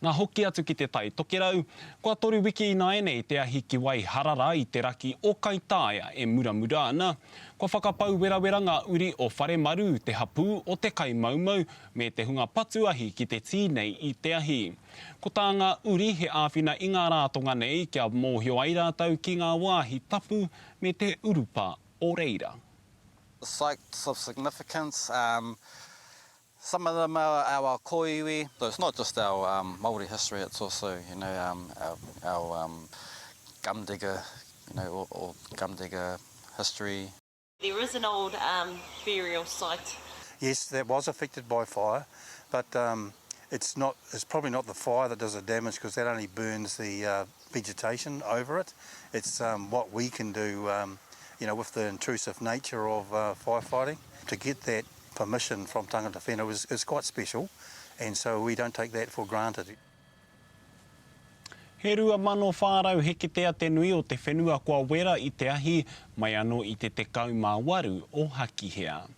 Ngā hoki atu ki te Tai Tokerau, kua toru wiki ināianei te ahi ki Waiharara i te raki o Kaitāia e muramura ana. Kua whakapau werawera ngā uri o Wharemaru, te hapū o Te Kaimaumau, me te hunga patu ahi ki te tīnei i te ahi. Ko tā ngā uri he āwhina i ngā rātonga nei kia mōhio ai rātou ki ngā wāhi tapu me te urupā o reira. Sites of significance, um, Some of them are our kōiwi, so it's not just our um, Māori history, it's also, you know, um, our, our um, gumdigger, you know, or, or gumdigger history. There is an old um, burial site. Yes, that was affected by fire, but um, it's not. It's probably not the fire that does the damage because that only burns the uh, vegetation over it. It's um, what we can do, um, you know, with the intrusive nature of uh, firefighting to get that permission from tangata whenua is, is quite special and so we don't take that for granted. He 2,400 heketea te nui o te whenua kua wera i te ahi mai anō i te 18 o Hakihea.